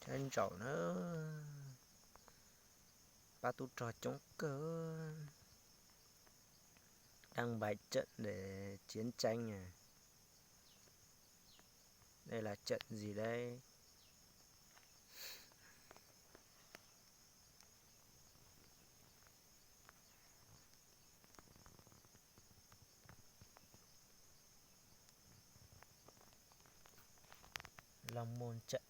Saib ntsaum na, pab tub rog coob kawg. Đang bài trận để chiến tranh à. Đây là trận gì đấy? Long Môn trận.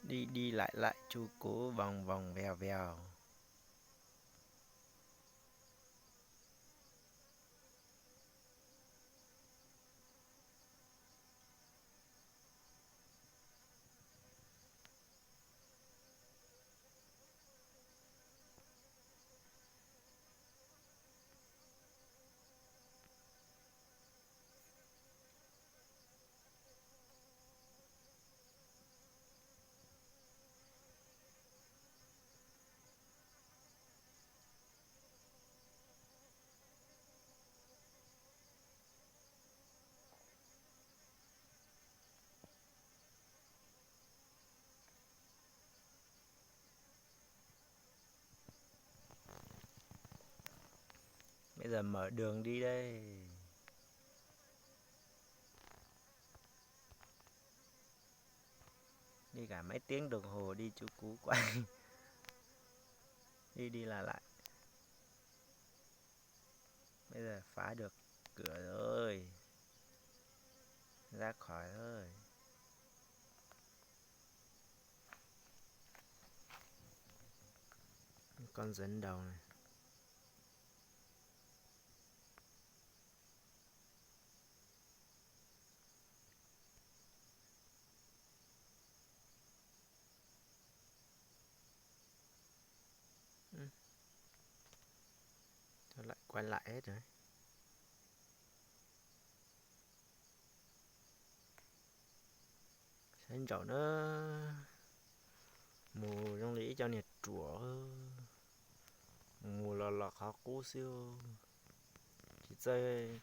Đi đi lại lại chu cú vòng vòng vèo vèo. Bây giờ mở đường đi đây. Đi cả mấy tiếng đồng hồ đi chu cú quay. Đi đi lại lại. Bây giờ phá được cửa rồi. Ra khỏi thôi. Con dẫn đầu này. Sao lại quay lại hết rồi? Saib ntsaum na, mus zoo li ib co niag ruam, mus los los qhov qub xwb, tsis txawj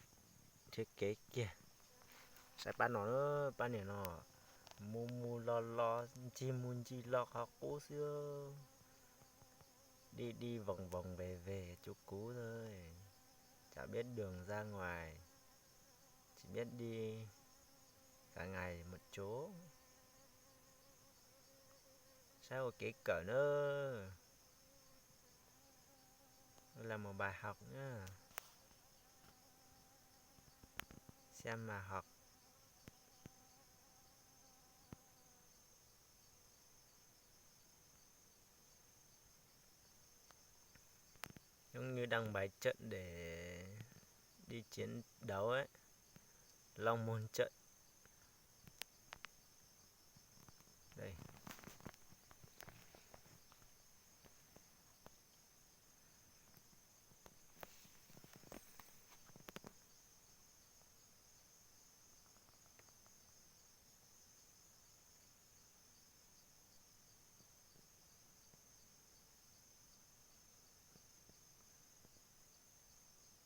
nrhiav kev kiag. Saib pab no, pab niam no, mus mus los los ncig mus ncig los qhov qub xwb. Đi đi vòng vòng về về chu cú thôi. Chả biết đường ra ngoài, chỉ biết đi cả ngày một chỗ. Saib ua kev kawm na. Đây là một bài học nhá. Xem mà học. Giống như đang bài trận để đi chiến đấu ấy. Long môn trận. Đây.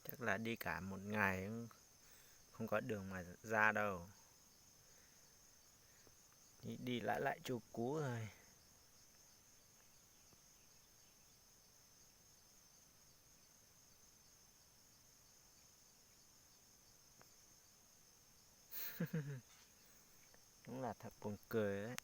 Chắc là đi cả một ngày không có đường mà ra đâu. Đi đi lại lại chu cú thôi. Đúng là thật buồn cười đấy.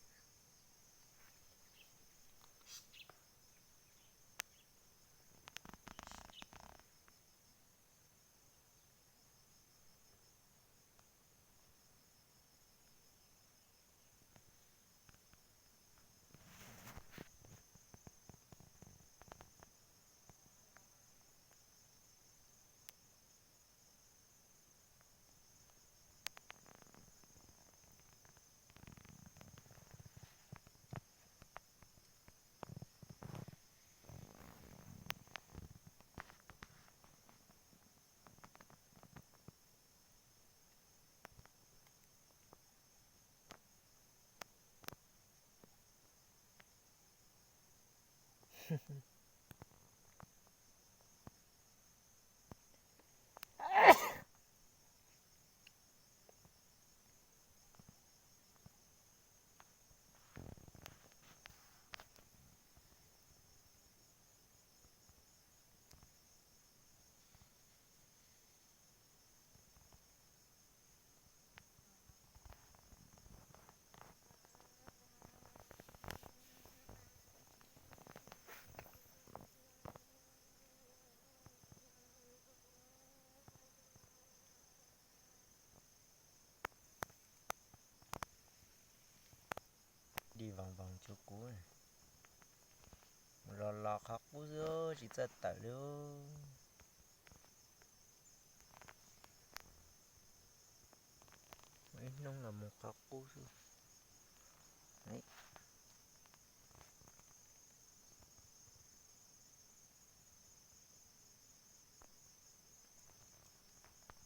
Dij voos voos cuag kuv, mus los los qhov qub xwb tsis txawj tawm li. Ib hnub los mus qhov qub xwb.